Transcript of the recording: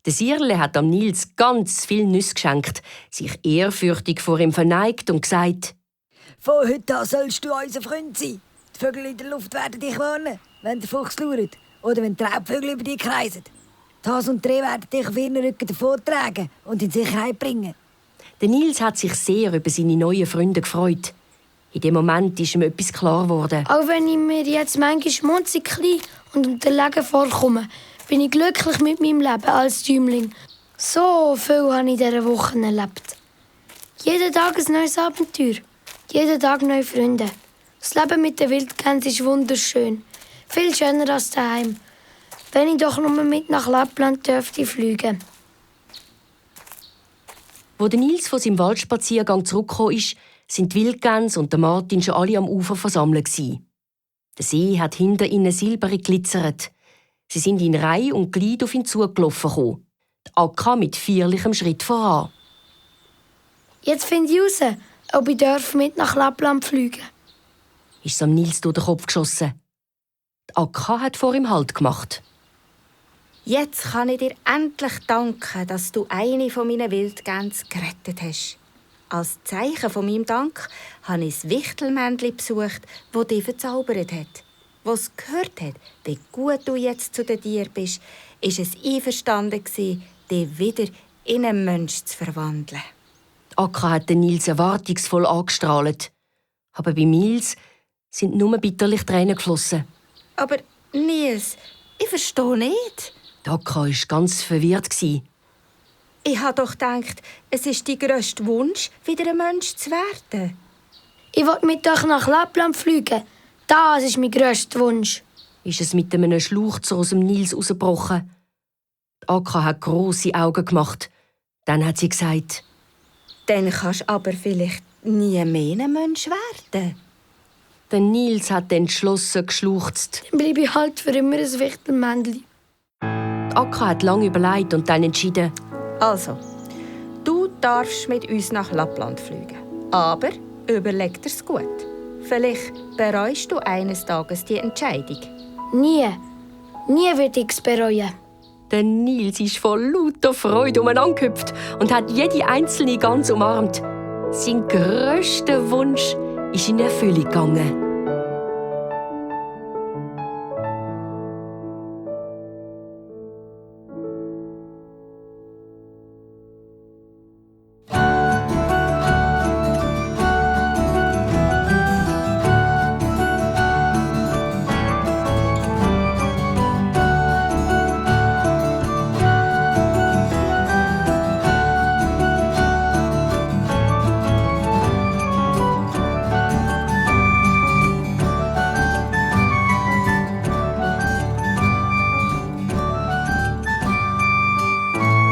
Der Sierle hat am Nils ganz viel Nüsse geschenkt, sich ehrfürchtig vor ihm verneigt und gesagt: «Von heute an sollst du unser Freund sein. Die Vögel in der Luft werden dich warnen, wenn der Fuchs lauert oder wenn die Raubvögel über dich kreisen. Die Hase und die Rehe werden dich auf ihren Rücken davontragen und in Sicherheit bringen.» Der Nils hat sich sehr über seine neuen Freunde gefreut. In dem Moment ist ihm etwas klar geworden. Auch wenn ich mir jetzt manchmal schmutzig, klein und unterlegen vorkomme, bin ich glücklich mit meinem Leben als Däumling. So viel habe ich in dieser Woche erlebt. Jeden Tag ein neues Abenteuer. Jeden Tag neue Freunde. Das Leben mit den Wildgänsen ist wunderschön. Viel schöner als daheim. Wenn ich doch nur mit nach Lappland dürfte fliegen. Als der Nils von seinem Waldspaziergang zurückgekommen ist, sind die Wildgänse und der Martin schon alle am Ufer versammelt gewesen. Der See hat hinter ihnen silberig glitzert. Sie sind in Reihe und Glied auf ihn zugelaufen gekommen. Die Akka mit feierlichem Schritt voran. Jetzt finde ich raus, ob ich mit nach Lappland fliegen darf. Ist es am Nils durch den Kopf geschossen. Die Akka hat vor ihm Halt gemacht. Jetzt kann ich dir endlich danken, dass du eine von meinen Wildgänsen gerettet hast. Als Zeichen von meinem Dank habe ich das Wichtelmännchen besucht, das dich verzaubert hat. Was gehört hat, wie gut du jetzt zu den Tieren bist, ist es einverstanden gewesen, dich wieder in einen Mensch zu verwandeln. Die Akka hat den Nils erwartungsvoll angestrahlt. Aber bei Nils sind nur bitterlich Tränen geflossen. Aber Nils, ich verstehe nicht. Die Akka war ganz verwirrt. Ich habe doch gedacht, es ist dein grösster Wunsch, wieder ein Mensch zu werden. Ich will mit euch nach Lappland fliegen. Das ist mein grösster Wunsch. Ist es mit einem Schluchzer aus dem Nils rausgebrochen. Die Akka hat grosse Augen gemacht. Dann hat sie gesagt: «Dann kannst du aber vielleicht nie mehr ein Mensch werden.» Der Nils hat entschlossen geschluchzt. Dann bleibe ich halt für immer ein Wichtelmännchen. Die Akka hat lange überlegt und dann entschieden: «Also, du darfst mit uns nach Lappland fliegen. Aber überleg dir's gut. Vielleicht bereust du eines Tages die Entscheidung.» Nie. Nie würde ich es bereuen. Der Nils ist voll lauter Freude umeinander und hat jede einzelne Gans umarmt. Sein grösster Wunsch ist in Erfüllung gegangen.